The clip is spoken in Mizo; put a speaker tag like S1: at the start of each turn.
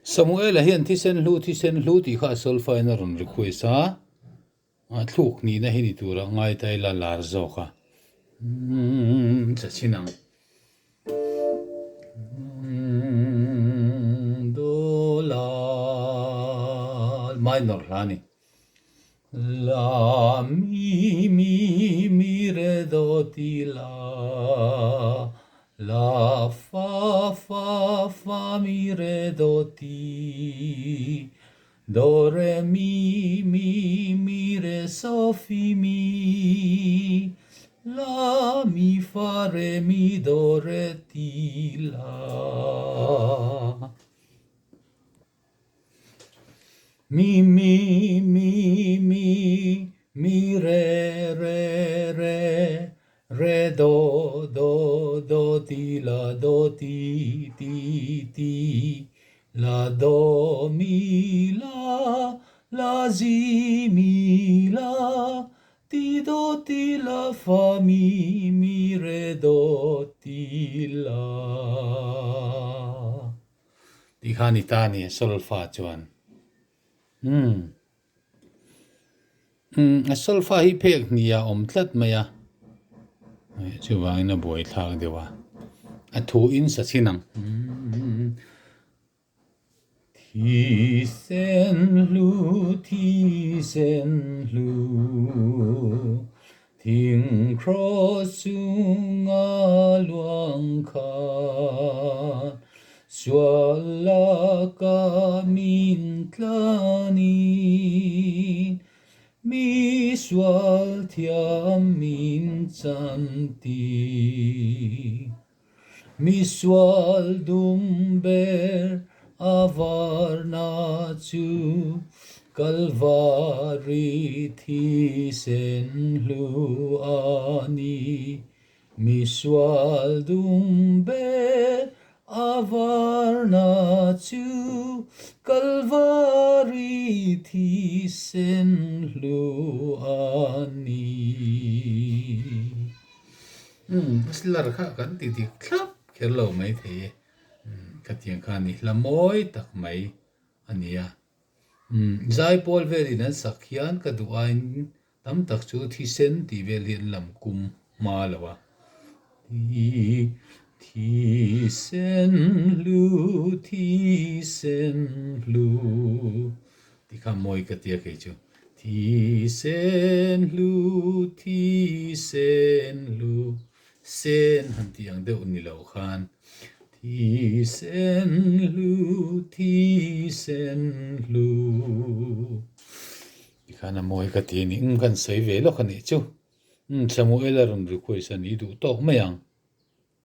S1: Samuela hian thisen hlu thisen hlu tih kha a solfa-in a rawn request a, a thluk nihna hi ni tura ngai ta ila lar zawk a, sa chhin ang. Do la minor hla a ni. La mi mi mi re do ti la La fa fa fa mi re do ti Do re mi mi mi re so fi mi La mi fa re mi do re ti la. Mi mi mi mi mi re re re re do do do ti la do ti ti ti la do mi la la zi mi la ti do ti la fa mi mi re do ti la. Tih kha a ni ta a ni, solfa chuan. Umm. Umm, a solfa hi phek hnih a awm tlat mai a, chuvangin a buai thlak deuh a, a thu in sa chhin ang. Umm. Thisen hlu, thisen hlu, Thing cross chunga luang khan sual laka min tlanin mi sual thiam min chantir. Mi sual dum ber a varna chu Kalvari thisen hlu a ni. Mi sual dum ber a varna chu Kalvari thisen hlu a ni. Umm lar kha kan ti dik thlap kher lo mai thei e. Umm khatiang kha ni hla mawi tak mai a ni a. Umm zaipawl velin an sak hian ka duh aiin tam tak chu thisen tih vel hi an lam kum hma lo a. Thi thisen hlu thisen hlu tih kha mawi ka tia kei chu. Thisen hlu, thisen hlu, sen han tih ang deuh ni lo khan. Thisen hlu, thisen hlu. Tikhan a mawi ka ti a ni. Umm kan sawi ve lawk a nih chu. Umm Samuel a rawn request a ni duh tawk mai ang.